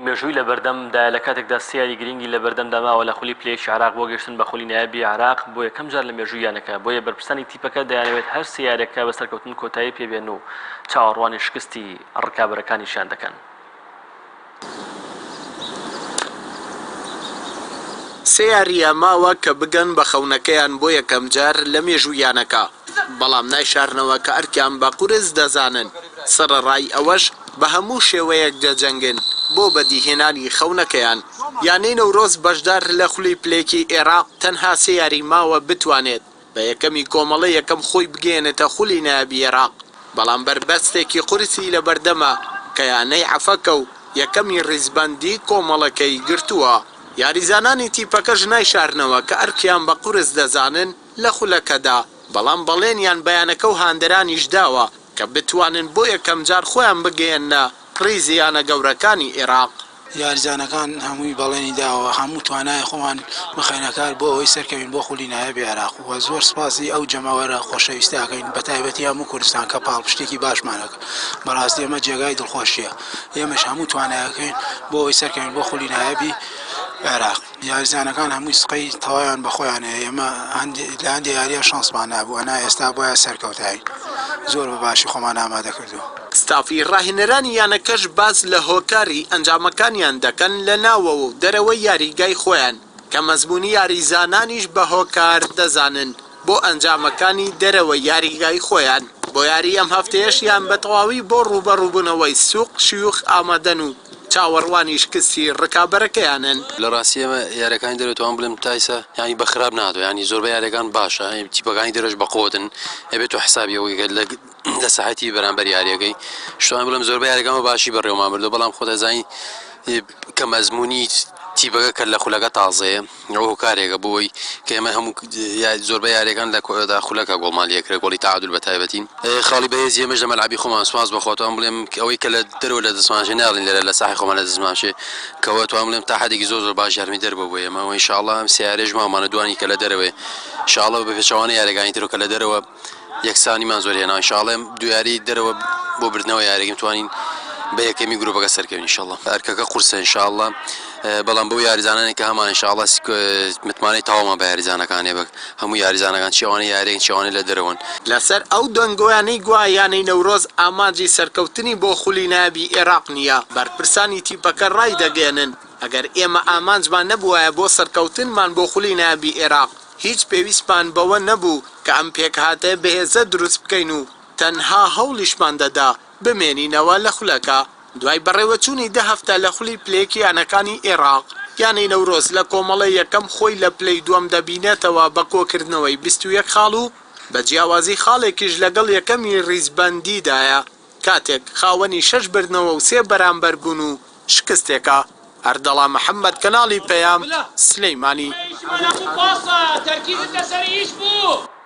مێژووی لەبەردەمدایە لە کاتێکدا سێ یاری گرنگی لەبەردەمدا ماوە لە خولی پلە یەکی عێراق بۆ گەیشتن بە خولی نایابی عێراق بۆ یەکەم جار لە مێژووی یانەکە، بۆیە بەرپرسانی تیپەکە دەیانەوێت هەر سێ یاریەکە بە سەرکەوتن کۆتایی پێبێن و چاوەڕوانی شکستی ڕکابەرەکانیشیان دەکەن. سێ یارییە ماوە کە بگەن بە خەونەکەیان بۆ یەکەمجار لە مێژووی یانەکە، بەڵام نایشارنەوە کە ئەرکیان بە قورس دەزانن، سەرەڕای ئەوەش بە هەموو شێوەیەک دەجەنگن بۆ بەدیهێنانی خەونەکەیان. یانەی نەورۆز بەشدار لە خولی پلەیەکی ئێراق تەنها سێ یاری ماوە بتوانێت بە یەکەمی کۆمەڵە یەکەم خۆی بگەیەنێتە خولی نایابی ئێراق، بەڵام بەربەستێکی قورسی لەبەردەمە کە یانەی عەفەکە و یەکەمی ریزبەندی کۆمەڵەکەی گرتووە. یاریزانانی تیپەکەش نایشارنەوە کە ئەرکیان بە قورس دەزانن لە خولەکەدا، بەڵام بەڵێنیان بە یانەکە و هاندەرانیش داوە کە بتوانن بۆ یەکەمجار خۆیان بگەیەننە ریزی یانە گەورەکانی ئێراق. یاریزانەکان هەمووی بەڵێنی داوە هەموو توانای خۆمان بخەینە کار بۆ ئەوەی سەرکەوین بۆ خولی نایابی عێراق و زۆر سوپاسی ئەو جەماوەرە خۆشەویستە ئەکەین بەتایبەتی هەموو کوردستان کە پاڵپشتێکی باشمان ئەکەن بەڕاستی ئەمە جێگای دڵخۆشیە ئێمەش هەموو توانایەکەین بۆ ئەوەی سەرکەوین بۆ خولی نایابی عێراق. یاریزانەکان هەمووی سقەی تەواویان بە خۆیان هەیە ئێمە لە هەندێ یاریە شانسمان نابوو ئەنا ئێستا بۆیە سەرکەوتاین زۆر بە باشی خۆمان ئامادە کردووە. ستافی ڕاهێنەرانی یانەکەش باس لە هۆکاری ئەنجامەکانیان دەکەن لە ناوەوە و دەرەوەی یاریگای خۆیان کە مەزموونی یاریزانانیش بە هۆکار دەزانن بۆ ئەنجامەکانی دەرەوەی یاریگای خۆیان بۆ یاری ئەم هەفتەیەشیان بە تەواوی بۆ ڕووبەڕووبوونەوەی سوق شیوخ ئامادەن و چاوەڕوانی شکستی ڕکابەرەکەیانن. لە ڕاستی ئێمە یاریەکانی دەرەوە توانم بڵێم تا ئیستا یانی بە خراپ ناتوە یانی زۆربەی یاریەکان باشە تیپەکانی دەرەوەش بە قوتن ئەبێت تۆ حسابی ئەوەی کە لە لە ساحەتی بەرامبەر یاریەکەی شتوان بڵێم زۆربەی یاریەکان بە باشی بەڕێوەمان بردووە بەڵام خۆت ئەزانی کەم ئەزموونی تیپەکە کە لە خولەکە تازەیە ئەوە هۆکارێکە بۆ ئەوەی کە ئێمە هەموو زۆربەی یاریەکان لە خولەکە گۆڵمان لێکرا گۆڵی تەعادول بە تایبەتی خاڵی بەهێزی ئێمەش لە مەلعەبی خۆمان سوپاس بۆ خوا توانم بڵێم ئەوەی کە لە دەرەوە لە دەستمان شێ ناڵین لێرە لە ساحی خۆمان لە دەستمان شێ کەوە توانم بڵێم تا حدێکی زۆر زۆر باش یارمەتیدەر بوو بۆ ئێمە و ئینشاءاللە ئەم سیارەش مامانە دوانی کە لە دەرەوەی ئینشاءاللە بە پێچەوانە یاریەکانی ترەوە کە لە دەرەوە یەکسانیمان زۆر هێنا ان شاءاللە دوو یاری دەرەوە بۆ بردنەوە یاریەکەم توانین بە یەکەمی گروپەکە سەرکەوین ان شاءاللە ئەرکەکە قورسە ان شاءاللە بەڵام بەو یاریزانانی کە هەمان ان شاءاللە متمانەی تەواومان بە یاریزانەکان هەیە بە هەموو یاریزانەکان چی ئەوانەی یاریەکەن چی ئەوانەی لە دەرەوەن. لەسەر ئەو دەنگۆیانەی گوایە یانەی نەورۆز ئامانجی سەرکەوتنی بۆ خولی نایابی ئێراق نییە، بەرپرسانی تیپەکە رایدەگەیەنن، ئەگەر ئێمە ئامانجمان نەبووایە بۆ سەرکەوتنمان بۆ خولی نایابی ئێراق، هیچ پێویستمان بەوە نەبوو کە ئەم پێکهاتەیە بەهێزە دروست بکەین و تەنها هەوڵیشمان دەدا بمێنینەوە لە خولەکە. دوای بەڕێوەچوونی دە هەفتە لە خولی پلەیەکی یانەکانی ئێراق، یانەی نەورۆز لە کۆمەڵەی یەکەم خۆی لە پلەی دووەم دەبینێتەوە بە کۆکردنەوەی 21 خاڵ و بە جیاوازی خاڵێکیش لەگەڵ یەکەمی ریزبەندیدایە کاتێک خاوەنی شەش بردنەوە و سێ بەرامبەربوون و شکستێکە. ئەردەڵان محەمەد کەناڵی پەیام، سلیمانی.